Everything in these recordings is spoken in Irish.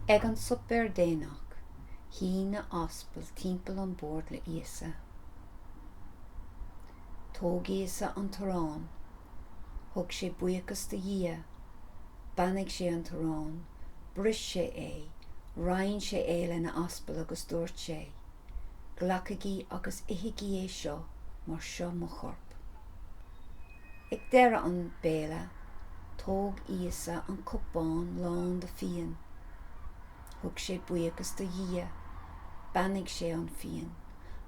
Ag an suipéar déanach, shuigh na h-aspail timpeall an bord le Íosa. Thóg Íosa an t-arán. Thug sé buíochas do Dhia. Bheannaigh sé an t-arán, bris sé é, roinn sé é lena aspail agus dúirt sé, Glacaigí agus ithigí é seo mar seo mo chorp. Ag deireadh an béile, thóg Íosa an cupán lán de fíon. Thug sé buíochas do Dhia, bheannaigh sé an fíon,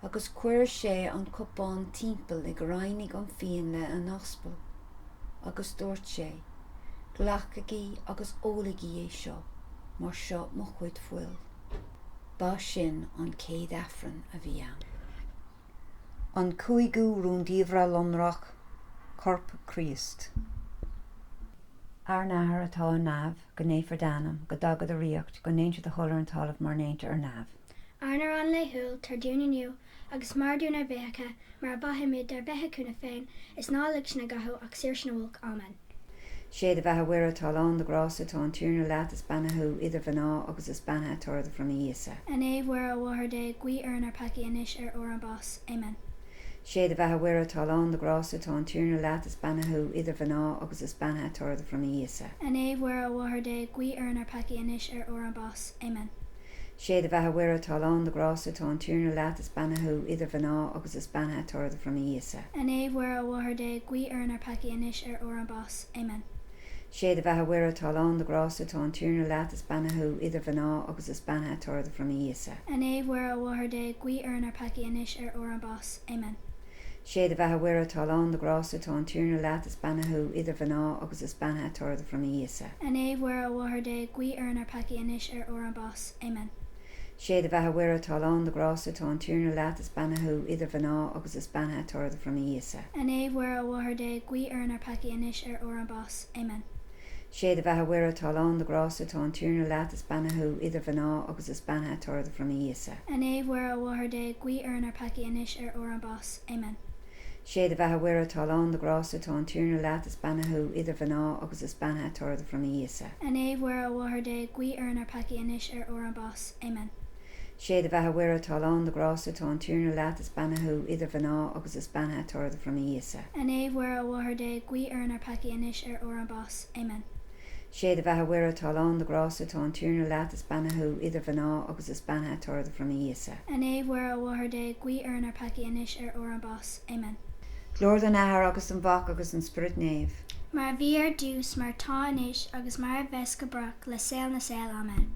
agus chuir sé an cupán timpeall ag roinnigh an fíon le na h-aspail, agus dúirt sé, Glacaigí agus ólaigí é seo, mar seo mo chuid fuil. Ba sin an chéad Aifreann a bhí ann. An Cúigiú Rúndiamhair Lonrach, Corp Chríost. Ár nAthair atá i neamh, go naofar d'ainm, go dtaga do ríocht, go ndéantar do thoil ar an talamh mar a ndéantar ar neamh. Ár n-arán laethúil, tabhair dúinn inniu, agus maith dúinn ár bhfiacha, mar a mhaithimid dár bhfiacha féin, is ná lig sinn i gcathú, ach saor sinn ó olc. Amen. Sé do bheatha a Mhuire atá lán de ghrásta, tá an Tiarna leat, is beannaithe thú idir mhná agus is beannaithe toradh do bhroinne Íosa. A Naomh Mhuire, a Mháthair Dé, guí orainn ár peacaí anois ar uair ár bás. Amen. Sé do bheatha a Mhuire atá lán de ghrásta, tá an Tiarna leat, is beannaithe thú idir mhná agus is beannaithe toradh do bhroinne Íosa. A Naomh Mhuire, a Mháthair Dé, guí orainn ár peacaí anois ar uair ár bás. Amen. Sé do bheatha a Mhuire atá lán de ghrásta, tá an Tiarna leat, is beannaithe thú idir mhná agus is beannaithe toradh do bhroinne Íosa. A Naomh Mhuire, a Mháthair Dé, guí orainn ár peacaí anois ar uair ár bás. Amen. Sé do bheatha a Mhuire atá lán de ghrásta, tá an Tiarna leat, is beannaithe thú idir mhná agus is beannaithe toradh do bhroinne Íosa. A Naomh Mhuire, a Mháthair Dé, guí orainn ár peacaí anois ar uair ár bás. Amen. Sé do bheatha a Mhuire atá lán de ghrásta, tá an Tiarna leat, is beannaithe thú idir mhná agus is beannaithe toradh do bhroinne Íosa. A Naomh Mhuire, a Mháthair Dé, guí orainn ár peacaí anois ar uair ár bás. Amen. Sé do bheatha a Mhuire atá lán de ghrásta, tá an Tiarna leat, is beannaithe thú idir mhná agus is beannaithe toradh do bhroinne Íosa. A Naomh Mhuire, a Mháthair Dé, guí orainn ár peacaí anois ar uair ár bás. Amen. Sé do bheatha a Mhuire atá lán de ghrásta, tá an Tiarna leat, is beannaithe thú idir mhná agus is beannaithe toradh do bhroinne Íosa. A Naomh Mhuire, a Mháthair Dé, guí orainn ár peacaí anois ar uair ár bás. Amen. Sé do bheatha a Mhuire atá lán de ghrásta, tá an Tiarna leat, is beannaithe thú idir mhná agus is beannaithe toradh do bhroinne Íosa. A Naomh Mhuire, a Mháthair Dé, guí orainn ár peacaí anois ar uair ár bás. Amen. Sé do bheatha a Mhuire atá lán de ghrásta, tá an Tiarna leat, is beannaithe thú idir mhná agus is beannaithe toradh do bhroinne Íosa. A Naomh Mhuire, a Mháthair Dé, guí orainn ár peacaí anois ar uair ár bás. Amen. Sé do bheatha a Mhuire atá lán de ghrásta, tá an Tiarna leat, is beannaithe thú idir mhná agus is beannaithe toradh do bhroinne Íosa. A Naomh Mhuire, a Mháthair Dé, guí orainn ár peacaí anois ar uair ár bás. Amen. Glóir don Athair agus don Mhac agus don Spiorad Naomh. Mar a bhí ar dtús, mar atá anois, agus mar a bheas go brách, le saol na saol. Amen.